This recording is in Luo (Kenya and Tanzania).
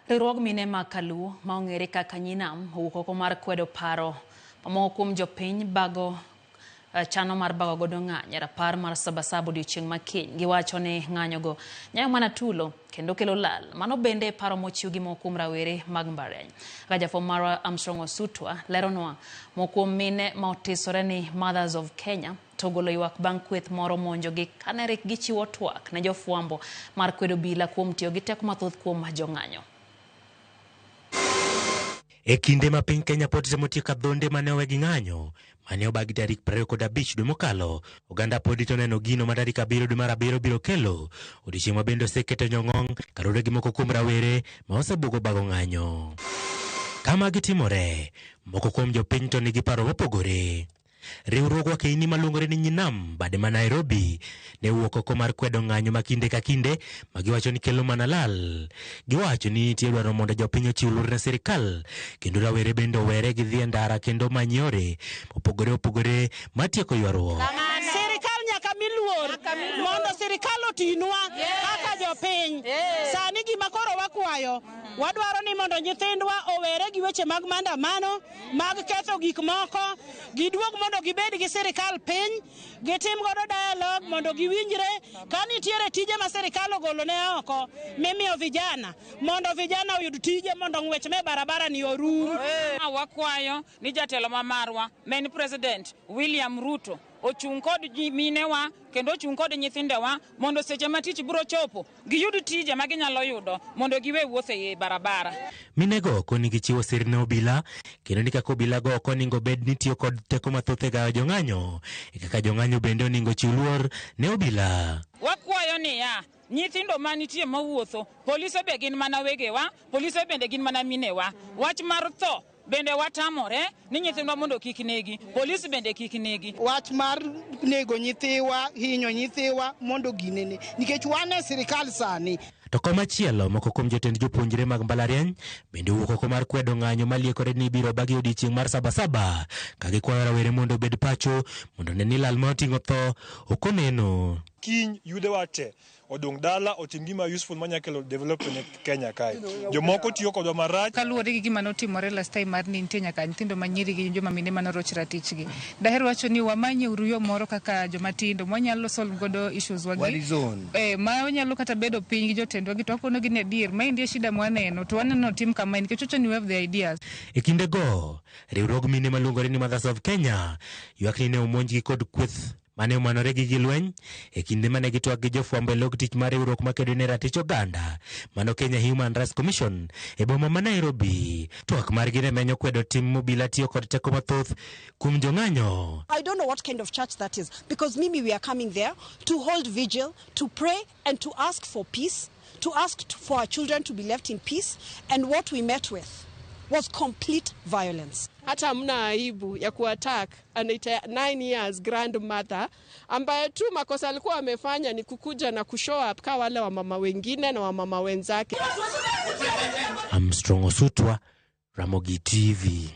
Riwruog mine mag Kaluo ma ong'ere kaka Nyinam owuok oko mar kwedo paro ma moko kuom jopiny bago chano mar bago godo ng'anyo e rapar mar Sabasaba odiochieng' ma kiny. Giwacho ni ng'anyogo nyayo mana tulo kendo kelo lal. Mano bende e paro mochiw gi moko kuom rawere mag mbalariany. Kaka jafwambo marwa Armstrong Osutwa leronwa, moko kuom mine ma otisore ni Mothers of Kenya to ogolo ywak bang' kweth moro monjogi kane rik gichiwo twak ne jofwambo mar kwedo obila kuom tiyo gi teko mathoth kuom jong'anyo. E kinde ma piny Kenya pod temo tieko adhonde mane owe gi ng'anyo mane obagi tarik 25 dwe mokalo, oganda pod rito neno gino ma tarik 7 dwe mar 7 biro kelo, odiechieng' ma bende oseketo nyong'ong' kaluwore gi moko kuom rawere ma osebugo bago ng'anyo. Kama gitimore, moko kuom jopiny to nigi paro mopogore. Riwruog wakeini maluongore ni Nyinam bade ma Nairobi ne owuok oko mar kwedo ng'anyo ma kinde ka kinde ma giwacho ni kelo mana lal. Giwacho ni nitie dwaro mondo jopiny ochiw luor ne sirikal kendo rawere bende owere gi dhi e ndara kendo many yore mopogore opogore mar tieko ywaruok. Sirikal nyaka mi luor mondo sirikal otinwa kaka jopiny. Sani gima koro wakwayo, wadwaro ni mondo nyithindwa owere gi weche mag maandamano, mag ketho gik moko, giduog mondo gibed gi sirikal piny, gitim godo dialogue mondo giwinjre ka nitiere tije ma sirikal ogolo ne oko mimiyo vijana, mondo vijana oyud tije mondo ng'wech me barabara ni orum. Wakwayo ni jatelo ma marwa ma en President William Ruto ochung' kod minewa kendo ochung' kod nyithindewa mondo seche ma tich biro chopo giyud tije ma ginyalo yudo mondo giwe wuotho e barabara. Minego koni gichiwo sir ne obila kendo ni kaka obilago ok oningo bed ni tiyo kod teko mathoth e gayo jong'anyo, e kaka jong'anyo bende oningo chiw luor ne obila. Wakwayo niya, nyithindo manitie mawuotho, polise be gin mana wegewa, polise bende gin mana minewa. Wach mar tho bende watamore ni nyithindwa mondo kik negi, polis bende kik negi. Wach mar nego nyithiwa, hinyo nyithiwa mondo ginene, nikech wan e sirikal sani. To komachielo, moko kuom jotend jopuonjre mag mbalariany bende owuok oko mar kwedo ng'anyo maliekore ni ibiro bagi odiechieng' mar Sabasaba ka gikwayo rawere mondo obed pacho mondo ne ni lal ma oting'o tho ok oneno. Kiny yudewa te odong' dala otim gima useful manya kelo development ne Kenya kae. Jomoko tiyo kodwa marach. Kaluwore gi gima notimore last time mar ni nitie nyaka nyithindo ma nyiri gi joma mine manoroch ratichgi. Daher wacho ni wamanye uru yo moro kaka joma tindo mwanyalo solve godo issues wagi. Ma wanyalo kata bedo piny gi jotendwa gi to wakono gi ni adier maendi e shida mwaneno to waneno otim kamae nikech wacho ni we have the ideas. E kinde go, riwruog mine maluongore ni Mothers of Kenya ywak ni ne omonjgi kod kweth mane omanore gi gilweny e kinde mane gitwak gi jofwambo e log tich mar riwruok makedo ne ratich oganda mano Kenya Human Rights Commission e boma ma Nairobi. Twak margi ne menyo kwedo tim mobila tiyo kod teko mathoth kuom jong'anyo. I don't know what kind of church that is, because Mimi, we are coming there to hold vigil, to pray and to ask for peace, to ask for our children to be left in peace, and what we met with was complete violence. Hata hamna aibu ya kuattack anaita 9 years grandmother ambaye tu makosa alikuwa amefanya ni kukuja na kushow up kama wale wamama wengine na wamama wenzake. Armstrong Osutwa, Ramogi TV.